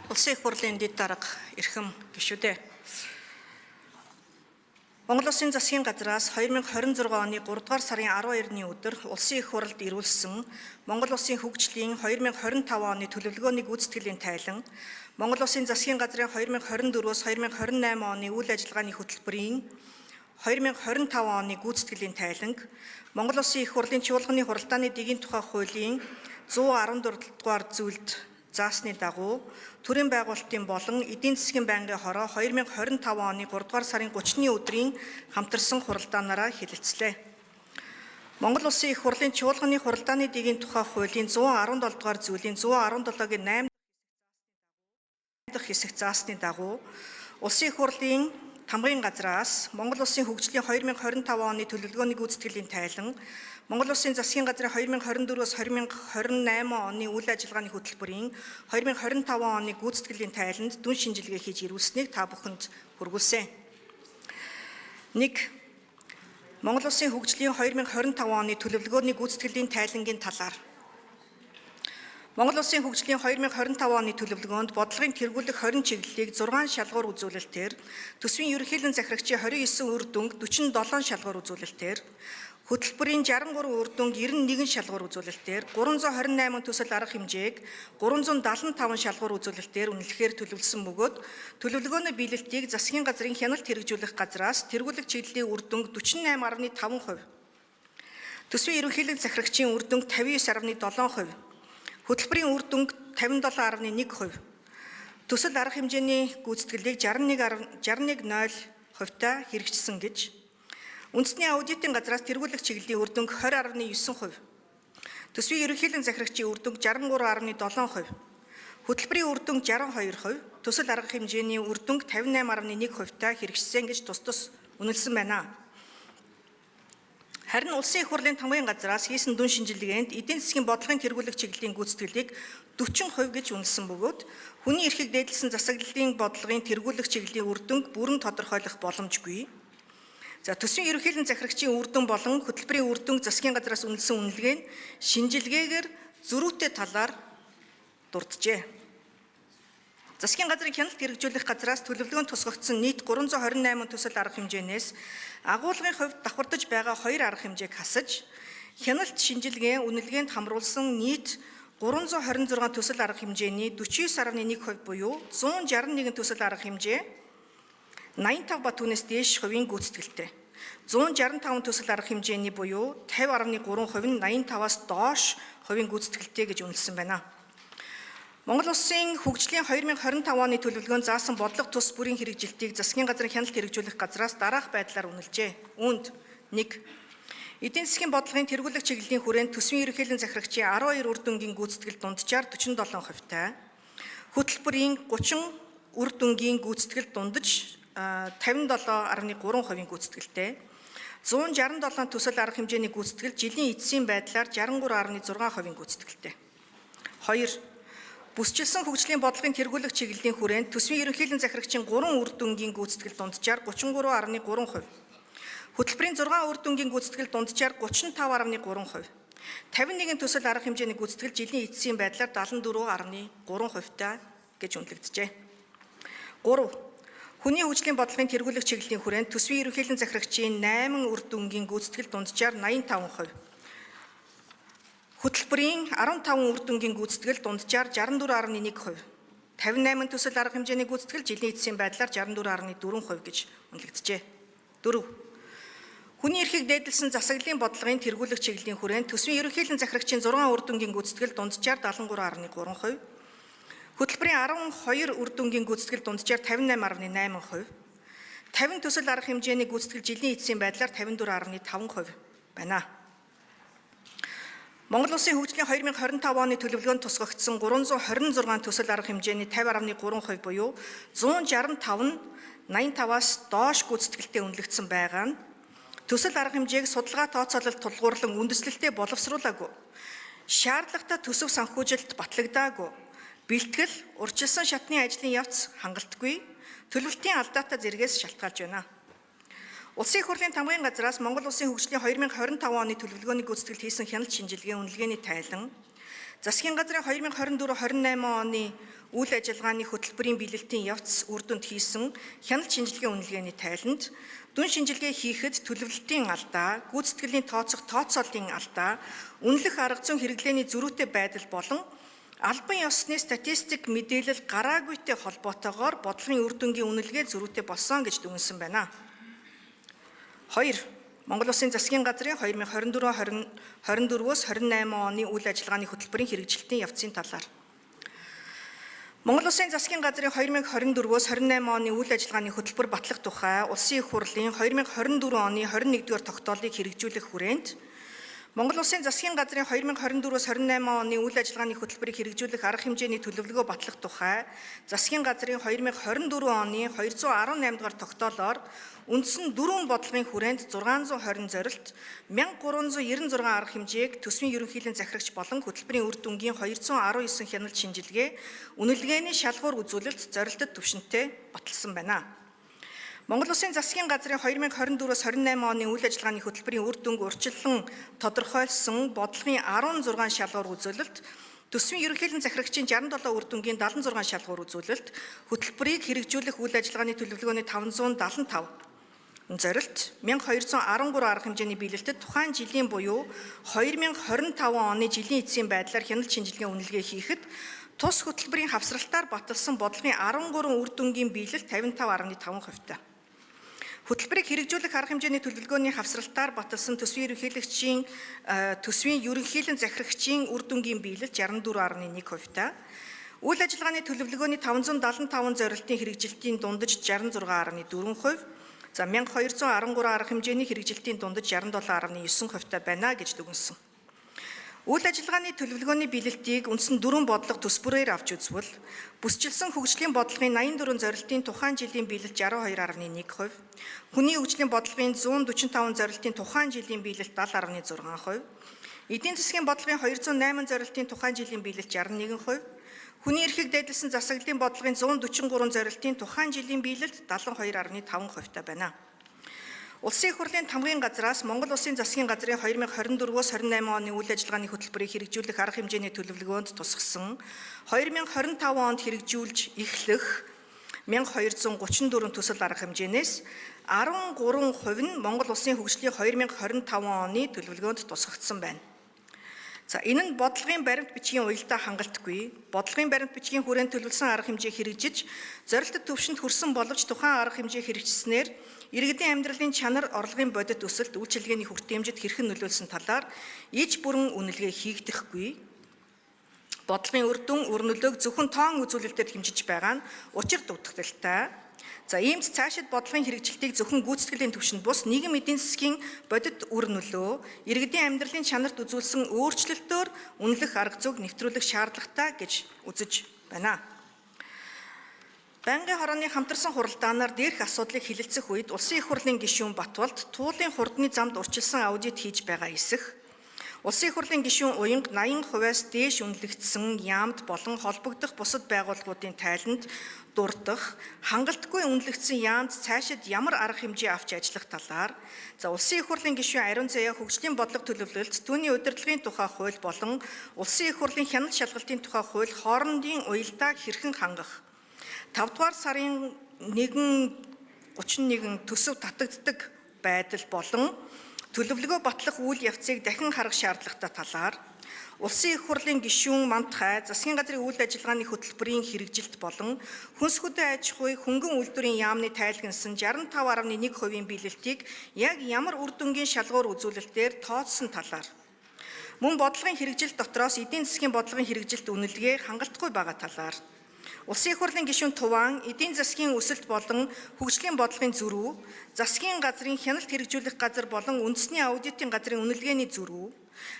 Улсын их хурлын дэд дарга эрхэм гишүүдээ. Монгол Улсын засгийн газраас 2026 оны 3 дугаар сарын 12-ны өдөр Улсын их хурлд ирүүлсэн Монгол Улсын хөгжлийн 2025 оны төлөвлөгөөний гүйцэтгэлийн тайлан, Монгол Улсын засгийн газрын 2024-өөс 2028 оны үйл ажиллагааны хөтөлбөрийн 2025 оны гүйцэтгэлийн тайланг, Монгол Улсын их хурлын чуулганы хуралдааны дэгийн тухай хуулийн 114 дугаар зүйлд заасны дагуу төрийн байгуулалтын болон эдийн засгийн байнгын хороо 2025 оны 3 дугаар сарын 30-ны өдрийн хамтарсан хуралдаанаараа хэлэлцлээ. Монгол Улсын их хурлын чуулганы хуралдааны дэгийн тухай хуулийн 117 дугаар зүйлийн 117-гийн 8 дахь хэсэг заасны дагуу Улсын их хурлын тамгын газраас Монгол Улсын хөгжлийн 2025 оны төлөвлөгөөний гүйцэтгэлийн тайлан, Монгол Улсын засгийн газрын 2024-өөс 2028 оны үйл ажиллагааны хөтөлбөрийн 2025 оны гүйцэтгэлийн тайланд дүн шинжилгээ хийж ирүүлснийг та бүхэнд хүргүүлсэн. 1. Монгол Улсын хөгжлийн 2025 оны төлөвлөгөөний гүйцэтгэлийн тайлангийн талаар. Монгол Улсын хөгжлийн 2025 оны төлөвлөгөөнд бодлогын тэргүүлэх 20 чиглэлийг 6 шалгуур үзүүлэлтээр, төсвийн ерөнхийлөн захирагчийн 29 үр дүнг 47 шалгуур үзүүлэлтээр, хөтөлбөрийн 63 үр дүнг 91 шалгуур үзүүлэлтээр, 328 төсөл арга хэмжээг 375 шалгуур үзүүлэлтээр үнэлэхээр төлөвлөсөн бөгөөд төлөвлөгөөний биелэлтийг засгийн газрын хяналт хэрэгжүүлэх газраас тэргүүлэх чиглэлийн үр дүнг 48.5%, төсвийн ерөнхийлөн захирагчийн үр дүнг 59.7%, хөтөлбөрийн үр дүнг 57.1%, төсөл арга хэмжээний гүйцэтгэлийг 61.61.0 хувьтай хэрэгжсэн гэж үндэсний аудитын газраас тэргүүлэх чиглэлийн үр дүнг 20.9%, төсвийн ерөнхийлөн захирагчийн үр дүнг 63.7%, хөтөлбөрийн үр дүнг 62%, төсөл арга хэмжээний үр дүнг 58.1 хувьтай хэрэгжсэн гэж тус тус үнэлсэн байна. Харин Улсын их хурлын тамгын газраас хийсэн дүн шинжилгээнд эдийн засгийн бодлогын тэргүүлэх чиглэлийн гүйцэтгэлийг 40% гэж үнэлсэн бөгөөд хүний эрхийг дээдлсэн засаглалын бодлогын тэргүүлэх чиглэлийн үр дүнг бүрэн тодорхойлох боломжгүй. За, төсвийн ерөнхийлөн захирагчийн үр дүн болон хөтөлбөрийн үр дүнг засгийн газраас үнэлсэн үнэлгээ нь шинжилгээгээр зөрүүтэй талаар дурджээ. Засгийн газрын хяналт хэрэгжүүлэх газраас төлөвлөгөөнд тусгагдсан нийт 328 төсөл арга хэмжээнээс агуулгын хувьд давхардаж байгаа 2 арга хэмжээг хасаж, хяналт шинжилгээ үнэлгээнд хамруулсан нийт 326 төсөл арга хэмжээний 49.1% буюу 161 төсөл арга хэмжээ 85 ба түүнээс дээш хувийн гүйцэтгэлтэй. 165 төсөл арга хэмжээний буюу 50.3% нь 85-аас доош хувийн гүйцэтгэлтэй гэж үнэлсэн байна. Монгол Улсын хөгжлийн 2025 оны төлөвлөгөөнд заасан бодлого тус бүрийн хэрэгжилтийг засгийн газрын хяналт хэрэгжүүлэх газраас дараах байдлаар үнэлжээ. Үүнд 1. Эдийн засгийн бодлогын тэргүүлэх чиглэлийн хүрээнд төсвийн ерөнхийлөн захирагчийн 12 үр дүнгийн гүйцэтгэл дунджаар 47 хувьтай. Хөтөлбөрийн 30 үр дүнгийн гүйцэтгэл дундаж 57.3% гүйцэтгэлтэй. 167 төсөл арга хэмжээний гүйцэтгэл жилийн эцсийн байдлаар 63.6% гүйцэтгэлтэй. 2. Бүсчилсэн хөгжлийн бодлогын тэргүүлэх чиглэлийн хүрээнд төсвийн ерөнхийлөн захирагчийн 3 үр дүнгийн гүйцэтгэл дунджаар 33.3%. Хөтөлбөрийн 6 үр дүнгийн гүйцэтгэл дунджаар 35.3%. 51 төсөл арга хэмжээний гүйцэтгэл жилийн эцсийн байдлаар 74.3% гэж үнэлэгджээ. 3. Хүний хөгжлийн бодлогын тэргүүлэх чиглэлийн хүрээнд төсвийн ерөнхийлөн захирагчийн 8 үр дүнгийн гүйцэтгэл дунджаар 85%. Хөтөлбөрийн 15 үр дүнгийн гүйцэтгэл дунджаар 64.1%. 58 төсөл арга хэмжээний гүйцэтгэл жилийн эцсийн байдлаар 64.4% гэж үнэлэгджээ. 4. Хүний эрхийг дээдэлсэн засаглалын бодлогын тэргүүлэх чиглэлийн хүрээнд төсвийн ерөнхийлөн захирагчийн 6 үр дүнгийн гүйцэтгэл дунджаар 73.3%. Хөтөлбөрийн 12 үр дүнгийн гүйцэтгэл дунджаар 58.8%. 50 төсөл арга хэмжээний гүйцэтгэл жилийн эцсийн байдлаар 54.5% байна. Монгол Улсын хөгжлийн 2025 оны төлөвлөгөөнд тусгагдсан 326 төсөл арга хэмжээний 50.3% буюу 165 нь 85-аас доош гүйцэтгэлтэй үнэлэгдсэн байгаа нь төсөл арга хэмжээг судалгаа тооцоололт тулгуурлан үндэслэлтэд боловсруулаагүй, шаардлагатай төсөв санхүүжилт батлагдаагүй, бэлтгэл, урьдчилсан шатны ажлын явц хангалтгүй, төлөвлөлтийн алдаатай зэргээс шалтгаалж байна. Улсын их хурлын тамгын газраас Монгол Улсын хөгжлийн 2025 оны төлөвлөгөөний гүйцэтгэлд хийсэн хяналт шинжилгээ үнэлгээний тайлан, Засгийн газрын 2024-28 оны үйл ажиллагааны хөтөлбөрийн биелэлтийн явц үр дүнд хийсэн хяналт шинжилгээ үнэлгээний тайланд дүн шинжилгээ хийхэд төлөвлөлтийн алдаа, гүйцэтгэлийн тооцох тооцооллын алдаа, үнэлэх арга зүйн хэрэглээний зөрүүтэй байдал болон албан ёсны статистик мэдээлэл гараагүйтэй холбоотойгоор бодлогын үр дүнгийн үнэлгээ зөрүүтэй болсон гэж дүгнэсэн байна. 2. Монгол Улсын засгийн газрын 2024-өөс 28 оны үйл ажиллагааны хөтөлбөрийн хэрэгжилтийн явцын талаар. Монгол Улсын засгийн газрын 2024-өөс 28 оны үйл ажиллагааны хөтөлбөр батлах тухай Улсын их хурлын 2024 оны 21-р тогтоолыг хэрэгжүүлэх хүрээнд Монгол Улсын засгийн газрын 2024-өөс 28 оны үйл ажиллагааны хөтөлбөрийг хэрэгжүүлэх арга хэмжээний төлөвлөгөө батлах тухай засгийн газрын 2024 оны 218 дугаар тогтоолоор үндсэн дөрвөн бодлогын хүрээнд 620 зорилт, 1396 арга хэмжээг төсвийн ерөнхийлөн захирагч болон хөтөлбөрийн үр дүнгийн 219 хяналт шинжилгээ, үнэлгээний шалгуур үзүүлэлт зорилтод түвшинтэй баталсан байна. Монгол Улсын засгийн газрын 2024-өөс 28 оны үйл ажиллагааны хөтөлбөрийн үр дүнг урьдчилан тодорхойлсон бодлогын 16 шалгуур үзүүлэлт, төсвийн ерөнхийлөн захирагчийн 67 үр дүнгийн 76 шалгуур үзүүлэлт, хөтөлбөрийг хэрэгжүүлэх үйл ажиллагааны төлөвлөгөөний 575 зорилт, 1213 арга хэмжээний биелэлтэд тухайн жилийн буюу 2025 оны жилийн эцсийн байдлаар хяналт шинжилгээ үнэлгээ хийхэд тус хөтөлбөрийн хавсралтаар баталсан бодлогын 13 үр дүнгийн биелэл 55.5%-тай. Хөтөлбөрийг хэрэгжүүлэх арга хэмжээний төлөвлөгөөний хавсралтаар баталсан төсвийн ерөнхийлөгчийн төсвийн ерөнхийлөн захирагчийн үр дүнгийн биелэл 64.1%-тай. Үйл ажиллагааны төлөвлөгөөний 575 зорилтын хэрэгжилтийн дундаж 66.4%, за 1213 арга хэмжээний хэрэгжилтийн дундаж 67.9%-тай байна гэж дүгнэсэн. Үйл ажиллагааны төлөвлөгөөний биелэлтийг үндсэн дөрвөн бодлого төсбөрөөр авч үзвэл, бүсчилсэн хөгжлийн бодлогын 84 зорилтын тухайн жилийн биелэлт 62.1%, хүний хөгжлийн бодлогын 145 зорилтын тухайн жилийн биелэлт 70.6%, эдийн засгийн бодлогын 208 зорилтын тухайн жилийн биелэлт 61%, хүний эрхийг дээдэлсэн засаглалын бодлогын 143 зорилтын тухайн жилийн биелэлт 72.5%-тай байна. Улсын их хурлын тамгын газраас Монгол Улсын засгийн газрын 2024-өөс 28 оны үйл ажиллагааны хөтөлбөрийг хэрэгжүүлэх арга хэмжээний төлөвлөгөөнд тусгасан 2025 онд хэрэгжүүлж эхлэх 1234 төсөл арга хэмжээнээс 13% нь Монгол Улсын хөгжлийн 2025 оны төлөвлөгөөнд тусгагдсан байна. За энэ нь бодлогын баримт бичгийн уялдаа хангалтгүй. Бодлогын баримт бичгийн хүрээнд төлөвлөсөн арга хэмжээ хэрэгжиж, зорилтод түвшинд хүрсэн боловч тухайн арга хэмжээ хэрэгжсэнээр иргэдийн амьдралын чанар, орлогын бодит өсөлт, үйлчилгээний хүртээмжид хэрхэн нөлөөлсөн талаар иж бүрэн үнэлгээ хийгдэхгүй. Бодлогын үр дүн, үр нөлөөг зөвхөн тоон үзүүлэлтээр хэмжиж байгаа нь учир дутагдaltaй. За иймд цаашид бодлогын хэрэгжилтийг зөвхөн гүйцэтгэлийн түвшинд бус нийгэм эдийн засгийн бодит үр нөлөө, иргэдийн амьдралын чанарт үзүүлсэн өөрчлөлтөөр үнэлэх арга зүйг нэвтрүүлэх шаардлагатай гэж үзэж байна. Байнгын хорооны хамтарсан хуралдаанаар дээрх асуудлыг хилэлцэх үед Улсын их хурлын гишүүн Батболд туулын хурдны замд урьдчилсан аудит хийж байгаа эсэх, Улсын их хурлын гишүүн Уянга 80%-аас дээш үнэлэгдсэн яамд болон холбогдох бусад байгууллагуудын тайланд дурдах, хангалтгүй үнэлэгдсэн яамд цаашид ямар арга хэмжээ авч ажиллах талаар, за Улсын их хурлын гишүүн Ариун Заяа хөгжлийн бодлого төлөвлөлт, түүний удирдлагын тухай хууль болон Улсын их хурлын хяналт шалгалтын тухай хууль хоорондын уялдааг хэрхэн хангах, 5 дугаар сарын 1:31 төсөв татагддаг байдал болон төлөвлөгөө батлах үйл явцыг дахин харах шаардлагатай талаар, Улсын их хурлын гишүүн Мантхай засгийн газрын үйл ажиллагааны хөтөлбөрийн хэрэгжилт болон хүнс хөдөө аж ахуй хөнгөн үйлдвэрийн яамны тайлгнасан 65.1% биелэлтийг яг ямар үр дүнгийн шалгуур үзүүлэлтээр тооцсон талаар, мөн бодлогын хэрэгжилт дотроос эдийн засгийн бодлогын хэрэгжилт үнэлгээ хангалтгүй байгаа талаар, Улсын их хурлын гишүүн Туван эдийн засгийн өсөлт болон хөгжлийн бодлогын зөрүү, засгийн газрын хяналт хэрэгжүүлэх газар болон үндэсний аудитын газрын үнэлгээний зөрүү,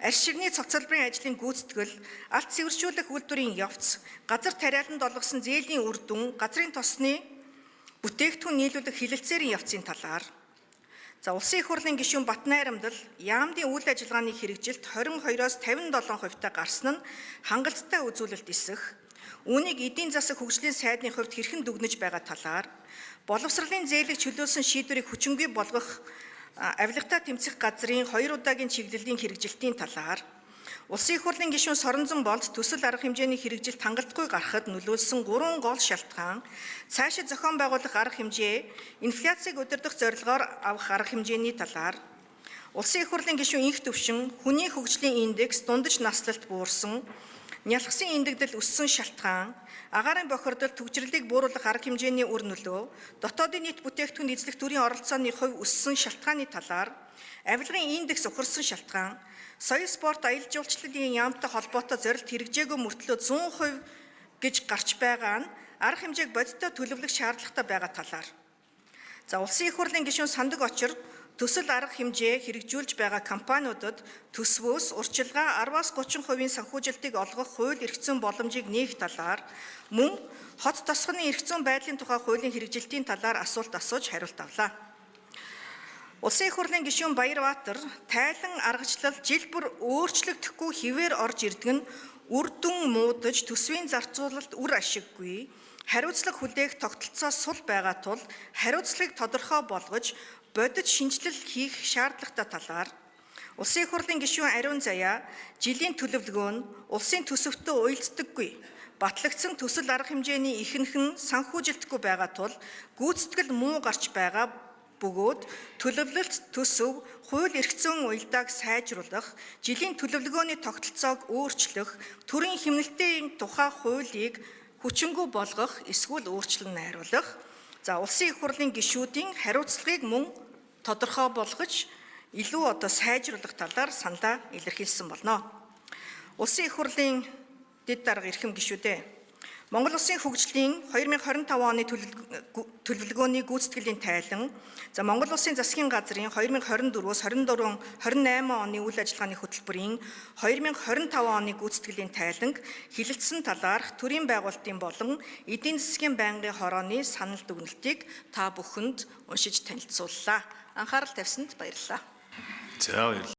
арьс ширний цогцлборын ажлын гүйцэтгэл, алт цэвэршүүлэх үйлдвэрийн явц, газар тариаланд олгосон зээлийн үр дүн, газрын тосны бүтээгдэхүүн нийлүүлэх хилэлцээрийн явцын талаар, за Улсын их хурлын гишүүн Батнайрамдал яамдын үйл ажиллагааны хэрэгжилт 22-оос 57%-тай гарсан нь хангалттай үзүүлэлт эсэх, үүнийг эдийн засаг хөгжлийн сайдны хувьд хэрхэн дүгнэж байгаа талаар, боловсролын зээлийг чөлөөлсөн шийдвэрийг хүчингүй болгох авилгатай тэмцэх газрын 2 удаагийн чиглэлийн хэрэгжилтийн талаар, Улсын их хурлын гишүүн Соронзон болд төсөл арга хэмжээний хэрэгжилт хангалтгүй гарахад нөлөөлсөн 3 гол шалтгаан цаашид зохион байгуулах арга хэмжээ, инфляцийг удирдах зорилгоор авах арга хэмжээний талаар Улсын их хурлын гишүүн Инх Төвшин хүний хөгжлийн индекс дундаж наслалт буурсан, нялхсын эндэгдэл өссөн шалтгаан, агаарын бохирдол түгжрэлийг бууруулах арга хэмжээний үр нөлөө, дотоодын нийт бүтээгдэхүүн эзлэх төрийн оролцооны хувь өссөн шалтгааны талаар, авилгын индекс ухарсан шалтгаан, соёл спорт аялал жуулчлалын яамтай холбоотой зорилт хэрэгжээгүй мөртлөө 100% гэж гарч байгаа нь арга хэмжээг бодиттой төлөвлөх шаардлагатай байгаа талаар. За улсын их хурлын гишүүн Сандаг Очир төсөл арга хэмжээ хэрэгжүүлж байгаа компаниудад төсвөөс урьдчилгаа 10-аас 30% санхүүжилтийг олгох хууль эрх зүйн боломжийг нээх талаар мөн хот тосгоны эрх зүйн байдлын тухай хуулийн хэрэгжилтийн талаар асуулт асууж хариулт авлаа. Улсын их хурлын гишүүн Баярбаатар тайлан аргачлал жил бүр өөрчлөгдөхгүй хэвээр орж ирдэг нь үр дүн муудаж төсвийн зарцуулалт үр ашиггүй хариуцлага хүлээх тогтолцоо сул байгаа тул хариуцлагыг тодорхой болгож бодит шинэчлэл хийх шаардлагатай талаар Улсын их хурлын гишүүн Ариун Заяа жилийн төлөвлөгөө нь улсын төсөвтөө уялддаггүй батлагдсан төсөл арга хэмжээний ихэнх нь санхүүжилтгүй байгаа тул гүйцэтгэл муу гарч байгаа бөгөөд төлөвлөлт төсөв хууль эрх зүйн уялдааг сайжруулах, жилийн төлөвлөгөөний тогтолцоог өөрчлөх, төрийн хэмнэлтийн тухай хуулийг хүчингүй болгох эсвэл өөрчлөн найруулах, за улсын их хурлын гишүүдийн хариуцлагыг мөн тодорхой болгож илүү одоо сайжруулах талаар саналаа илэрхийлсэн болно. Улсын их хурлын дэд дарга эрхэм гишүүдээ. Монгол Улсын хөгжлийн 2025 оны төлөвлөгөөний гүйцэтгэлийн тайлан, за Монгол Улсын засгийн газрын 2024-өөс 24 28 оны үйл ажиллагааны хөтөлбөрийн 2025 оны гүйцэтгэлийн тайланг хилэлцсэн талаарх төрийн байгуулалтын болон эдийн засгийн байнгын хорооны санал дүгнэлтийг та бүхэнд уншиж танилцууллаа. Анхаарал тавьсанд баярлалаа. За баярлалаа.